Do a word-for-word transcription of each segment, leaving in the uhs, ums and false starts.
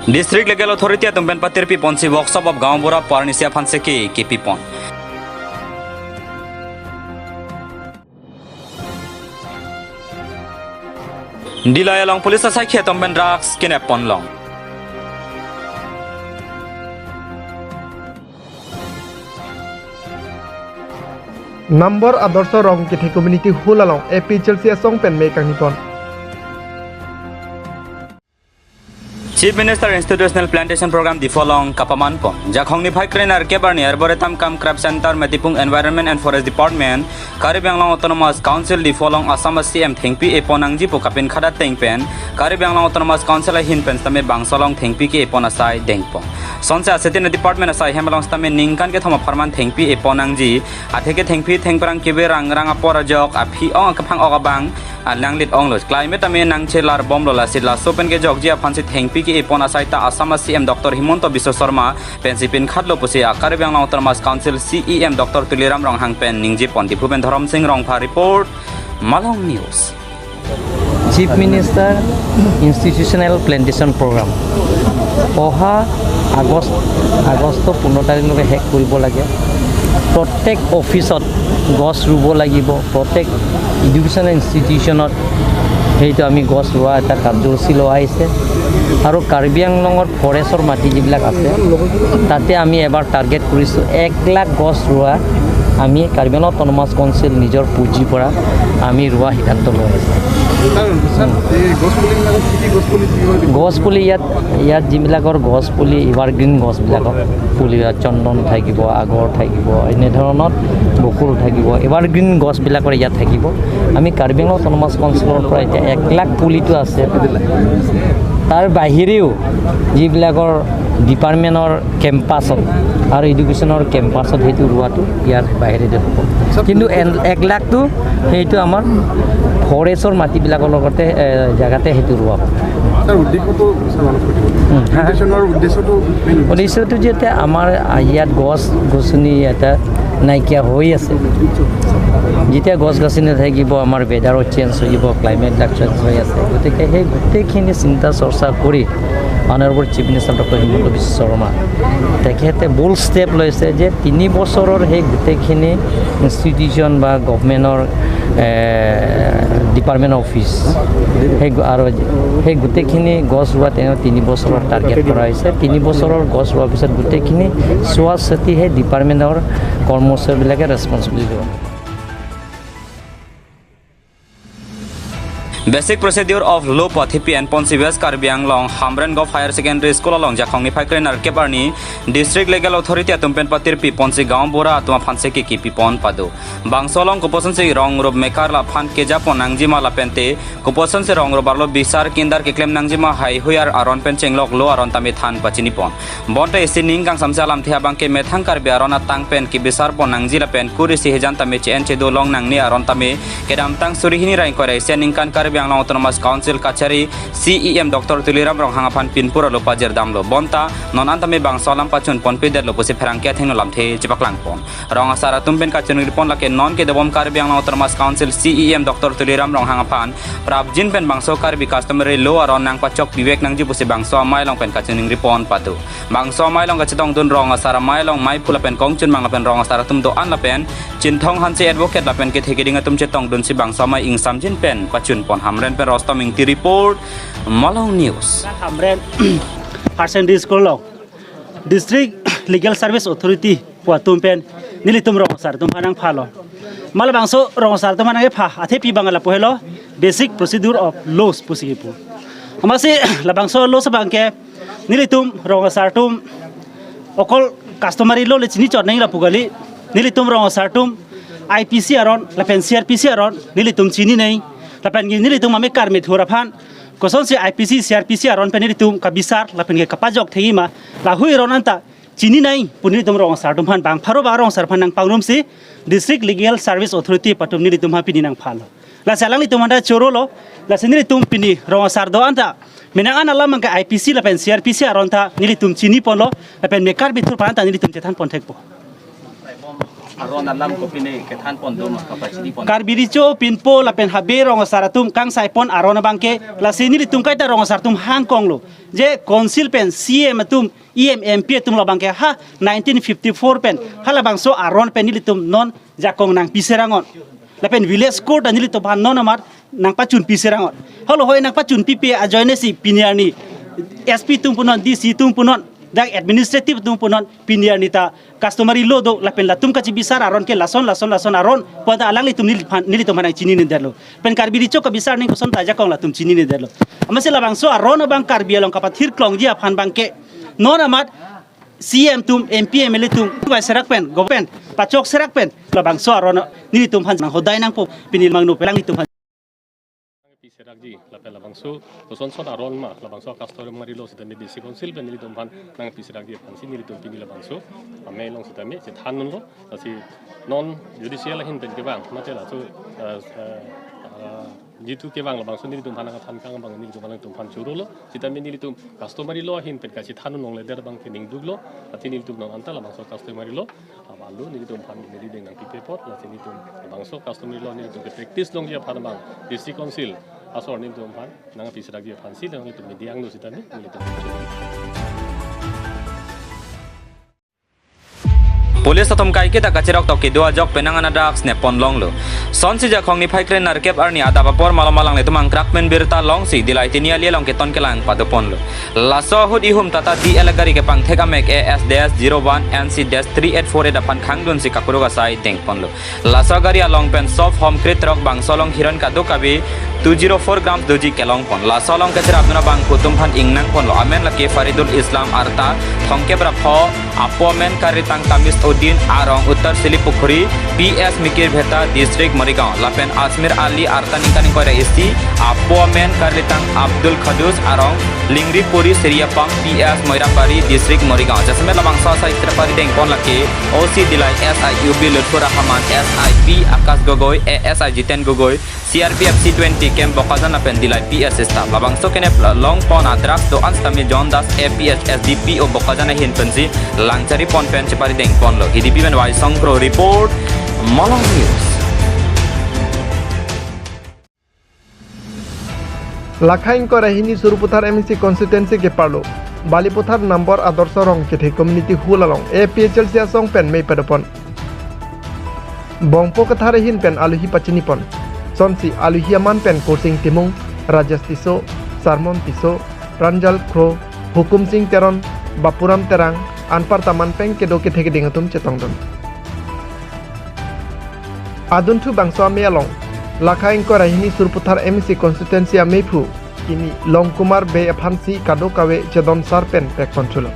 District Legal Authority atum pen patirpi ponsi Workshop of Gaonbura pu arnisi aphan seke kepipon. Dillai along police asaikhi atum pen drugs kidnap ponlong. Nambor Adarsha Rongkethe Community Hall along A P H L C asong pen me kangni pon. Chief Minister Institutional Plantation Program Diphu along kapaman pon. Jakhong niphai kre-nerkep arni Arboretum cum Craft Center Metipung Environment and Forest Department, Karbi Anglong Autonomous Council Diphu along Assam C M thengpi epon nangji pu kapinkhat ateng pen Karbi Anglong Autonomous Council ahin pen sitame bangso along thengpi ke-epon asai dengpon. Sonse asetin department asai hem along sitame ningkan kethom apharman thengpi epon nangji, atheke thengpi thengphrang kebi rangrang apor ajok aphi ong akaphang ok abang alang lit onglo. Climate tame nangchelar bomlo, lasi laso pen kejokji aphansi thengpi ke-epon asai ta Assam C M Doctor Himanta Biswa Sarma pensi pinkhatlo pusi a Karbi Anglong Autonomous Council C E M Doctor Tuliram Ronghang pen ningjepon. Diphu pen Dharam Sing Rongphar report, Malong News. Chief Minister Institutional Plantation Program অহা August, August পোন্ধৰ তাৰিখলৈকে শেষ কৰিব লাগে। প্ৰত্যেক অফিচত গছ ৰুব লাগিব, প্ৰত্যেক এডুকেশ্যন ইনষ্টিটিউশ্যনত সেইটো আমি গছ ৰোৱা এটা কাৰ্যসূচী লোৱা হৈছে। আৰু কাৰ্বি আংলঙৰ ফৰেষ্টৰ মাটি যিবিলাক আছে, তাতে আমি এবাৰ টাৰ্গেট কৰিছোঁ এক লাখ গছ ৰোৱা। আমি কাৰ্বি আংলং অট'নমাছ কাউন্সিল নিজৰ পুঁজিৰ পৰা আমি ৰোৱা সিদ্ধান্ত লৈ আছোঁ। ছাৰ, ছাৰ, এই গছ পুলিবিলাকত কি কি গছ পুলি দিব? গছ পুলি ইয়াত, ইয়াত যিবিলাকৰ গছ পুলি, এভাৰগ্ৰীণ গছবিলাকৰ পুলি, ইয়াত চন্দন থাকিব, আগৰ থাকিব, এনেধৰণৰ বকুল থাকিব, এভাৰগ্ৰীণ গছবিলাকৰ ইয়াত থাকিব। আমি কাৰ্বি আংলং অট'নমাছ কাউন্সিলৰ পৰা এতিয়া এক লাখ পুলিটো আছে, তাৰ বাহিৰেও যিবিলাকৰ ডিপাৰ্টমেণ্টৰ কেম্পাছত আৰু এডুকেশ্যনৰ কেম্পাছত সেইটো ৰোৱাটো ইয়াৰ বাহিৰেদি হ'ব। কিন্তু এন-, এক লাখটো সেইটো আমাৰ ফৰেষ্টৰ মাটিবিলাকৰ লগতে, এ, জেগাতে সেইটো ৰোৱা হ'ব। ছাৰ, উদ্দেশ্যটো, ছাৰ, মনত পৰিব। উম, হা? প্লেণ্টেশ্যনৰ উদ্দেশ্যটো মেইন উদ্দেশ্য। উদ্দেশ্যটো যাতে আমাৰ ইয়াত গছ গছনি এটা নাইকিয়া হৈ আছে। যেতিয়া গছ গছনি নাথাকিব, আমাৰ ৱেডাৰো চেঞ্জ হৈ যাব, ক্লাইমেটবিলাক চেঞ্জ হৈ আছে। গতিকে সেই গোটেইখিনি চিন্তা চৰ্চা কৰি honourable chief minister doctor Himanta বিশ্ব শৰ্মা তেখেতে বোল্ড ষ্টেপ লৈছে যে তিনি বছৰৰ সেই গোটেইখিনি ইনষ্টিটিউশ্যন বা গভৰ্ণমেণ্টৰ, এ, ডিপাৰ্টমেণ্ট অফিচ, সেই গ-, আৰু সেই গোটেইখিনি গছ ৰোৱা তেওঁ তিনি বছৰৰ টাৰ্গেট কৰা হৈছে। তিনি বছৰৰ গছ ৰোৱাৰ পিছত গোটেইখিনি চোৱা চিতি সেই ডিপাৰ্টমেণ্টৰ কৰ্মচাৰীবিলাকে ৰেছপন্সিবিলিটি ল'ব। Basic Procedure of Law pu athepi enponsi West Karbi Anglong Hamren Govt Higher Secondary School along Jakhong niphai kre-nerkep arni District Legal Authority atum pen patirpi ponsi gaonbura atum aphan seke kepipon pado. Bangso along koposonsi rong rup mekar laphan kejapon nangjima lapente koposonsi rong rup arlo bisar kindar keklem nangjima, haihui ar aron pen chenglok lo aron tame than pachinipon. Bonta isi ning kangsamse alamthe abangke methang Karbi aron atang pen kebisar pon nangji lapen kurisi hejan tame che-en chedo long nangne aron tame kedamtang suri hini ra ingkoi ra isi aningkan Karbi Anglong Autonomous Council kachari C E M Doctor Tuliram Ronghang aphan pinpur alo pajirdamlo. Bonta non an tame bangso alam pachun ponpedetlo pusi pherangke athengno lamthe chepaklangpon. Rong asar atum pen kachiningri pon lake non kedobom Karbi Anglong Autonomous Council C E M Doctor Tuliram Ronghang aphan prapjin pen bangso Karbi customary law aron nangpachok pivek nangji pusi bangso amei along pen kachiningri pon pado. Bangso amei along kachetongdun rong asar amei along meiphu lapen kongchunmang lapen rong asar atum do-an lapen Chinthong Hanse advocate lapen kethe keding atum chetongdunsi bangso amei ingsamjin pen pachun pon. Hamren pen Rostom Ingti report, Malong News. Hamren Higher Secondary School along District Legal Service Authority pu atum pen nelitum rong asar atum aphan nangphalo. Ma labangso rong asar atum aphan nangkepha athepi abang lapu helo Basic Procedure of Laws pusi kipu. Amatsi labangso laws abangke nelitum rong asar atum okol customary law le chini chot nangji lapu kali, nelitum rong asar atum I P C aron lapen C R P C aron nelitum chini nangji, lapen nelitum mame karmi thur aphan kosonsi I P C, C R P C aron pen nelitum kabisar lapen ke kapajok thekji ma, lahui aron anta chini nangji pu nelitum rong asar atum aphan bang pharo ba rong asar aphan nangpangrumsi District Legal Service Authority pu atum nelitum aphan pini nangphalo. Lasi alanglitum anta chorolo, lasi nelitum pini rong asar do-an ta menang an alam abangke I P C lapen C R P C aron ta nelitum chini ponlo, lapen mekar bithur aphan ta nelitum chethan pon thekpo. Aron alam kopine kethan pon doma kapachini pon. Karbi Recho, Pinpo lapen Habe rong asar atum kangsai pon aron abangke, lasi nelitum kaita rong asar atum hangkonglo. Je council pen C M atum, E M, M P atum labangke ha nineteen fifty-four pen halabangso aron pen nelitum non jakong nangpi serang-ot. Lapen village court ta nelitum aphan non amat nangpachunpi serang-ot. Halo hoi nangpachunpipe ajoine si pini arni S P atum punon, D C atum punon, dak administrative atum punon, pini arni ta customary law do lapen latum kachibisar aron ke lason lason lason aron pu ta alanglitum neliphan, nelitum aphan nangchininedetlo. Pen Karbi Recho kabisar ning koson ta jakong latum chininedetlo. Amatsi labangso aron abang Karbi along kapathir klongji aphan abangke non amat C M atum, M P, M L A atum, vai serak pen, government, pachok serak pen, labangso aron nelitum aphan nanghodai nangpo, pini mangno pelang nelitum aphan. Nangpi serakji, lapen labangso, koson son aron ma, labangso customary law sitame D C council pen nelitum aphan nangpi serakji aphansi nelitum pini labangso amei along sitame chethan dunlo, lasi non judicial ahin pen kevang, mate laso, eh, eh, eh, jitu kevang labangso nelitum aphan nangthan kang abang nelitum aphan, nelitum aphan chorolo, sitame nelitum customary law ahin pen kachethan longle der abangke ningduklo, athe nelitum non anta labangso customary law abang lo, nelitum aphan neli deng nangpipe apot, lasi nelitum labangso customary law nelitum ke practice longji aphan abang D C council asor nelitum aphan nangpi serakji aphansi nelitum media angno sitame nelitum. Police atum kaiketa kachirok tok kedo ajok penang an a-drugs nep pon longlo. Sonsi Jakhong niphai kre nerkep arni adap apor malom alanglitum angkrak pen birta longsi Dillai Tiniali along keton kelang pado ponlo. Laso ahut ihum Tata D L gari kepangthek amek A S dash zero one N C dash three eight four eight aphan khangdunsi kakuruk asai deng ponlo. Laso gari along pen soft home kre throk, bangso along Hiran kadokave two zero four grams doji kelong pon. Laso along kacherap dun abangphu atum aphan ingnang ponlo. Amen lake Faridul Islam arta thomkep ra pho, apo amen karlitang Kamis Uddin, arong Uttar Silipukhuri, P S Mikirpheta, District Morigaon. Lapen Asmir Ali arta ningkan ingkoi ra isi, apo amen karlitang Abdul Khadus, arong Lingripuri Siriapang, P S Moirapari, District Morigaon. Jasemet labangso asai trapari deng pon lake O C Dillai, S I Yubi Lutfur Rahman, S I P Akash Gogoi, A S I Jiten Gogoi, C R P F C twenty camp Bokajan lapen Dillai P S staff. Labangso kenep long pon a-drugs do-an sitame John Das A P H S D P O Bokajan ahin pensi langchari pon pen chepari deng ponlo. Hidipi pen Waisong Kro report, Malong News. Lakha ingkoi ra hini Sarupathar M A C constituency keparlo Balipathar number Adarsha Rongkethe community hall along A P H L C asong pen mei padopon. Bongpo Kathar ahin pen aluhi pachini pon. Sonsi aluhi aman pen Kursing Timung, Rajesh Tisso, Sarmon Tisso, Pranjal Kro, Hukum Sing Teron, Bapuram Terang, anparta man pen kedo kethe keding atum chetongdun. Adunthu bangso amei along, lakha ingkoi ra hini Sarupathar M A C constituency ameiphu kimi Longkumar Bey aphansi kadokave chedon sar pen pekpon thulo.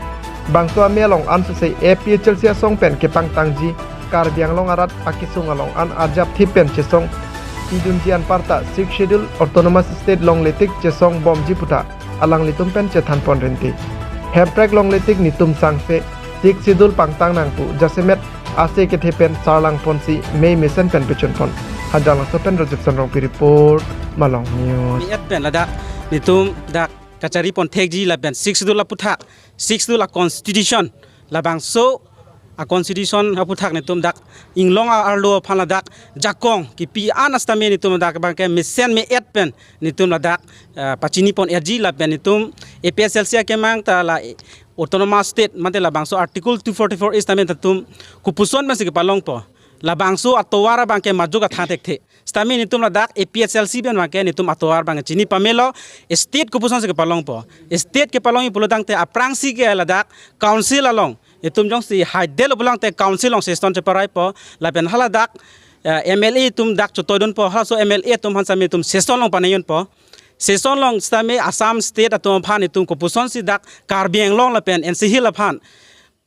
Bangso amei along ansose A P H L C asong pen kepangtangji Karbi Anglong arat akesung along an arjapthip pen chesong pidunji anparta Sixth Schedule Autonomous State longle tik chesong bomji puta alanglitum pen chethan pon rinte. Hemprek longle tik netum sangse Sixth Schedule pangtang nangpu jasemet ase kethe pen sarlang ponsi mei mesen pen pechun pon. Hanjanglangso pen Rajib Sonrongpi report, Malong News. Mi-et pen ladak netum dak kachari pon thekji lapen Sixth Schedule aputhak, Sixth Schedule a-constitution, labangso a-constitution aputhak netum dak inglong a-arlo aphan ladak jakong kipi an sitame netum dak abangke mesen mi-et pen netum ladak, eh, pachini pon etji lapen netum A P H L C akemang ta la Autonomous State mate labangso Article two forty-four A sitame netum kopuson pensi kepalongpo. Labangso atovar abangke majok athan thekthe. Sitame netum ladak A P H L C pen abangke netum atovar abang chini pamelo, state kopusonsi kepalongpo. State kepalongji pulotangte aphrangsi ke ladak council along netum jongsi haidetlo pulotangte council along session cheparaipo, lapen haladak, eh, M L A atum dak chotoidunpo, halaso M L A atum aphan sitame netum session along paneyunpo. Session along sitame Assam state atum aphan netum kopusonsi dak Karbi Anglong lapen N C Hill aphan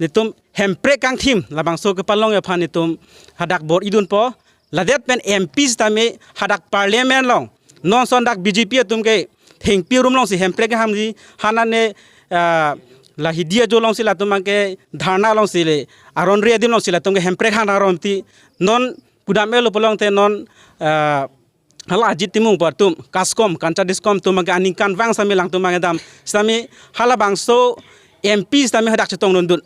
netum hemprek kangthim labangso kepalong aphan netum hadak bor-idunpo. Ladet pen M P sitame hadak parliament along non son dak B J P atum ke thengpi arum alongsi hemprek hamji, hanane, ah, la hidi ajo alongsi latum abangke dharna alongsi le aron ri adim alongsi latum ke hemprek han aron ti non kudam-etlo pulotangte non, ah, hala Ajit Timung pu atum, KASCOM, Kancha Discom atum abangke aningkanvang sitame alangtum abangke dam sitame halabangso M P sitame hadak chetongdundun.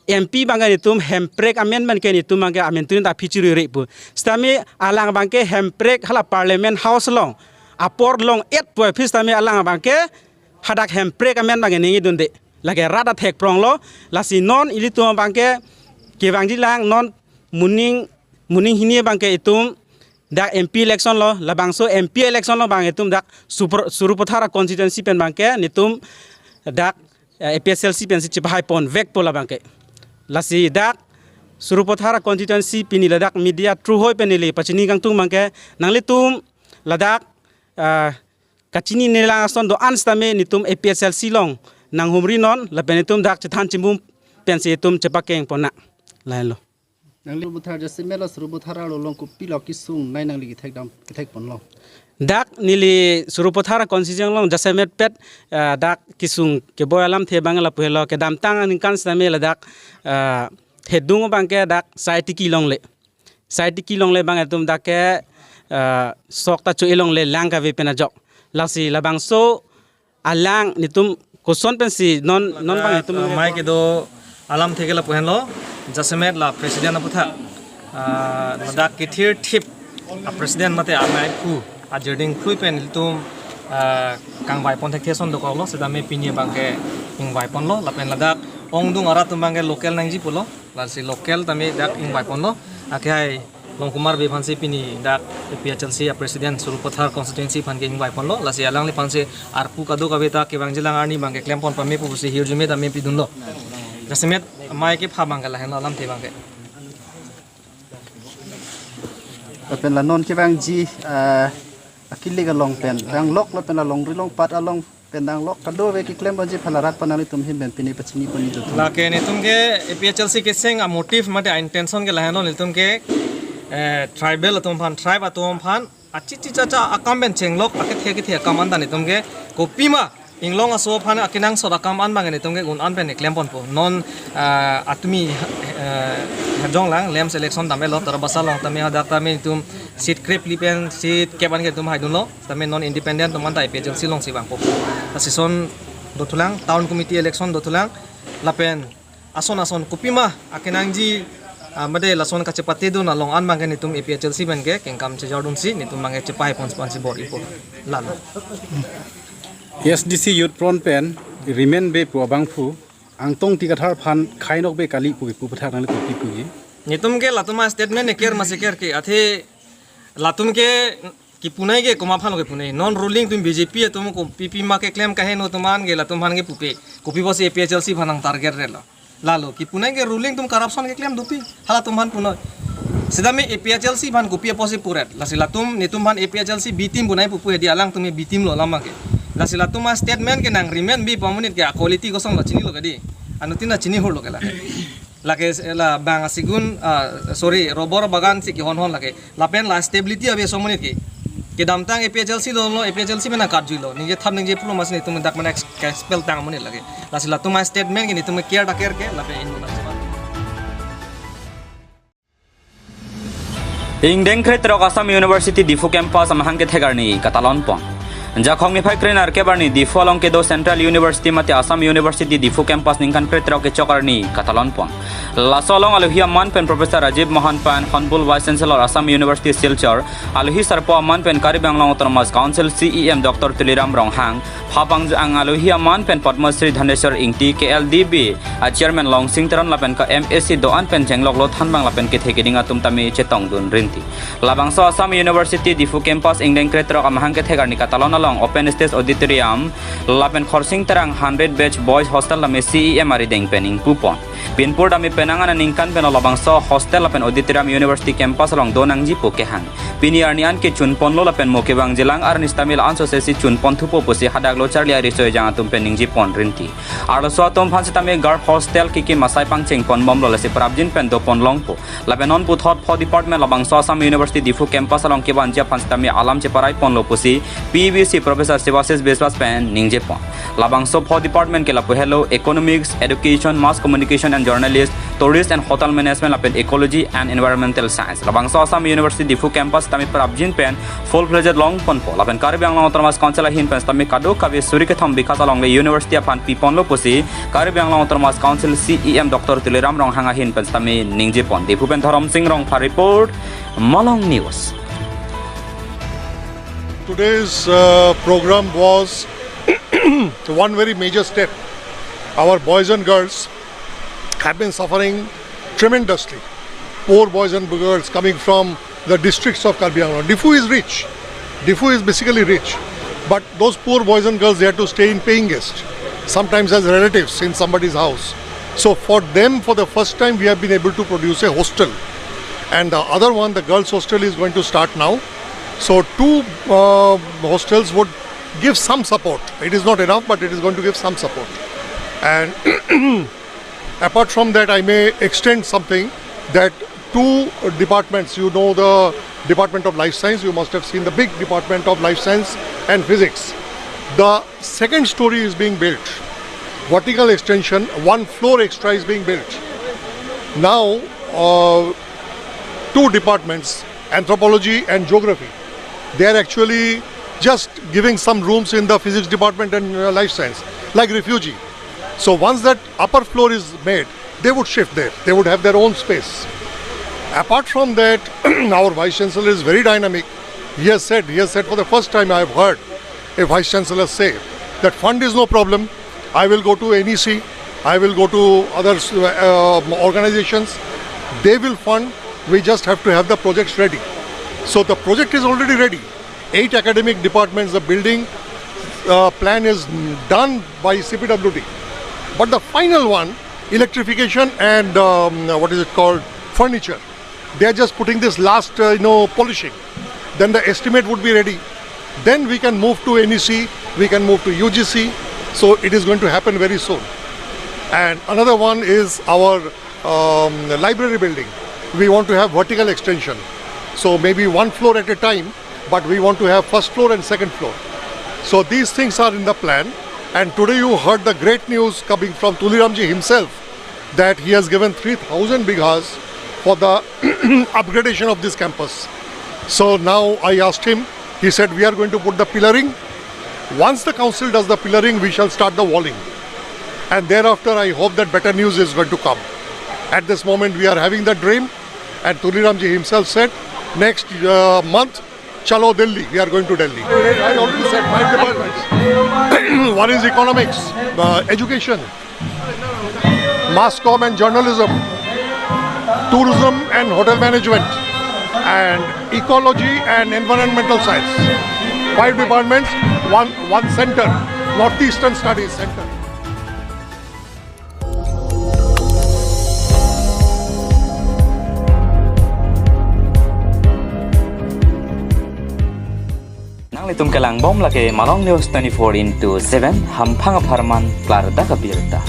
M P abangke netum hemprek amen abangke netum abangke amen tun ta phichuri ri pu. Sitame alang abangke hemprek hala Parliament House along apor long-et pu aphi sitame alang abangke hadak hemprek amen abangke ningje dunde. Lake rat athek prong lo, lasi non ilitum abangke kevangji lang non moning moning hini abangke itum dak M P election lo, labangso M P election lo abang itum dak Supro-, Sarupathar constituency pen abangke netum dak, eh, A P H L C pensi chepahai ponvekpo labangke. Lasi dak Sarupathar constituency pini ladak media through hoi pen neli pachini kangtung abangke nanglitum ladak, ah, kachinine lang ason do-an sitame netum A P H L C along nanghumri non lapen netum dak chethan chimbum pensi itum chepakeng pon nang. Lahenlo. Nangli Sarupathar jasemet lo Sarupathar arlo along kopilo kesung nai nangli kethek dam, kethek ponlo? Dak neli Sarupathar constituency along jasemet pet, eh, dak kesung keboi alamthe abang lapu helo, kedamtang aningkan sitame ladak, eh, hedung abangke dak Saitiki longle. Saitiki longle abang itum dak ke, eh, sok ta cho-e longle lang kave pen ajok. Lasi labangso alang netum koson pensi non, non abang itum, eh, amei kedo alamthe ke lapu henlo, jasemet la president aputhak, ah, ladak kethir thip a president mate amei aphu ajirding phui pen ilitum, ah, kangvai pon thekthe ason dokoklo, sitame pini abangke ingvai ponlo, lapen ladak ongdung arat atum abangke local nangji pulo, lasi local tame dak ingvai ponlo, akhai Longkumar Bey aphansi pini dak A P H L C a president Sarupathar constituency aphan ke ingvai ponlo, lasi alangliphansi arpu kadokave ta kevangji lang arni abangke klem pon pame pusi hirjume tame pidunlo. Jasemet amei kepha abangke lahenlo alamthe abangke. Lapen la non kevangji, eh, akilik along pen, ranglok lapen la longri longpat along pen nanglok kadokave keklem ponji aphan la rat aphan nanglitum ahin pen pini pachini pon-i do. Lake netum ke A P H L C kecheng a motive mate a intention ke lahenlo, netum ke, eh, tribal atum aphan, tribe atum aphan achichi chacha akam pen chenglok akethe kethe akam anta netum ke kopima inglong aso aphan akenangsot akam an abang netum ke un an pen keklem ponpo. Non, ah, atumi, eh, hajong lang lems election damlo, Tarabasa along tame hadak tame netum seat krepli pen seat kep an ke netum haidunlo. Tame non independent atum anta A P H L C alongsi vangpo. Association dothulang, town committee election dothulang, lapen ason ason kopima akenangji, ah, mate lason kachepatedun along an abangke netum A P H L C pen ke kengkam chejordunsi netum abangke chepahai pon ponsi bor-ipo. Lalo. A S D C Youth Front pen Rimen Bey pu abangphu Angtong Ingti Kathar aphan khainok be kali pu kepu aputhak nangli kopi puji? Netum ke latum astatement eker masi ker ke, athe latum ke kipunai ke komat aphan lo kipunai? Non ruling atum B J P atum ko P P ma keklem kaheno atum an ke latum aphan ke pupe. Kopi pusi A P H L C aphan nang target re lo. Lalo kipunai ke ruling atum corruption keklem dopi. Halatum aphan punoi. Sitame A P H L C aphan kopi apotsi puret? Lasi latum netum aphan A P H L C B team punai pupu hedi, alangtum B team lo alam ke. Lasi latum astatement ke nang Rimen Bey pu amonit ke a quality kosonlo chinilo kedi. Anuttin ta chinihurlo ke la. Lake la bang asigun, ah, sorry, rubber bagan si kehonhon lake. Lapen la stability ave aso amonit ke. Kedamtang A P H L C lo, lo A P H L C pen nangkatjuilo. Ningje thap ningje pulo masi netum dak mane ex-, expel tang amonit lake. Lasi latum astatement ke netum care ta care ke, lapen inut nang. Ingdeng kre throk Assam University Diphu campus amahang kethek arni katalon pon. Jakhong niphai kre nerkep arni Diphu along kedo Central University mate Assam University Diphu campus ningkan kre throk kechok arni katalon pon. Laso along alohi aman pen Professor Rajiv Mohan Pant, Honorable Vice Chancellor Assam University Silchar, alohi sarpo aman pen Karbi Anglong Autonomous Council C E M Doctor Tuliram Ronghang, phapang ang alohi aman pen Padma Shri Dhaneshwar Ingti, K L D B a Chairman Longsing Teron lapen ka M A C do-an pen chenglok lo thanbang lapen kethe keding atum tame chetongdun rinti. Labangso Assam University Diphu campus ingdeng kre throk amahang kethek arni katalon along open stage auditorium lapen Khorsing Terang hundred batch boys hostel tame C E M arideng pen ingpupon. Pinpur tame penang aningkan pen labangso hostel lapen auditorium University campus along do nangji pu kehang. Pini arni an ke chunponlo lapen mo kevangjilang arni sitame la-an sose si chunpon thupo pusi hadak lo charli ari soi jang atum pen ningjepon rinti. Arloso atum aphan sitame girls hostel kekim asai pangcheng ponbomlo, lasi prapjin pen dopon longpo. Lapen non puthot pho department labangso Assam University Diphu campus along kevanji aphan sitame alam cheparai ponlo pusi P V C Professor Sivasis Biswas pen ningjepon. Labangso pho department ke lapu helo Economics, Education, Mass Communication and Journalist, Tourist and Hotel Management lapen Ecology and Environmental Science. Labangso Assam University Diphu campus tame prapjin pen full-fledged longponpo. Lapen Karbi Anglong Autonomous Council ahin pen tame kadokave suri kethom bikha along le university aphan piponlo pusi Karbi Anglong Autonomous Council C E M Doctor Tuliram Ronghang ahin pen tame ningjepon. Diphu pen Dharam Sing Rongphar report, Malong News. Today's uh, program was one very major step. Our boys and girls have been suffering tremendously. Poor boys and girls coming from the districts of Karbi Anglong. Diphu is rich. Diphu is basically rich. But those poor boys and girls, they have to stay in paying guest, sometimes as relatives in somebody's house. So for them, for the first time, we have been able to produce a hostel. And the other one, the girls' hostel, is going to start now. So two uh, hostels would give some support. It is not enough, but it is going to give some support. And apart from that, I may extend something that two departments, you know, the Department of Life Science, you must have seen the big Department of Life Science and Physics. The second story is being built, vertical extension, one floor extra is being built. Now, uh, two departments, anthropology and geography, they are actually just giving some rooms in the physics department and uh, life science, like refugee. So once that upper floor is made, they would shift there. They would have their own space. Apart from that, our vice chancellor is very dynamic. He has said, he has said, for the first time I have heard a vice chancellor say that fund is no problem. I will go to N E C. I will go to other uh, organizations. They will fund. We just have to have the projects ready. So the project is already ready. Eight academic departments, the building uh, plan is done by C P W D. But the final one, electrification and um, what is it called, furniture, they are just putting this last, uh, you know, polishing. Then the estimate would be ready. Then we can move to N E C, we can move to U G C. So it is going to happen very soon. And another one is our um, library building. We want to have vertical extension. So maybe one floor at a time, but we want to have first floor and second floor. So these things are in the plan. And today you heard the great news coming from Tuliramji himself, that he has given three thousand bighas for the upgradation of this campus. So now I asked him, he said, "We are going to put the pillaring. Once the council does the pillaring, we shall start the walling. And thereafter, I hope that better news is going to come. At this moment, we are having the dream." And Tuliramji himself said, "Next uh, month, chalo Delhi, we are going to Delhi." I already said five departments. One is economics, uh, education, mass com and journalism, tourism and hotel management, and ecology and environmental science. Five departments, one, one center, Northeastern Studies Center. Nanglitum kelangbom lake Malong News twenty-four into seven, hamphang apharman klardak abirta.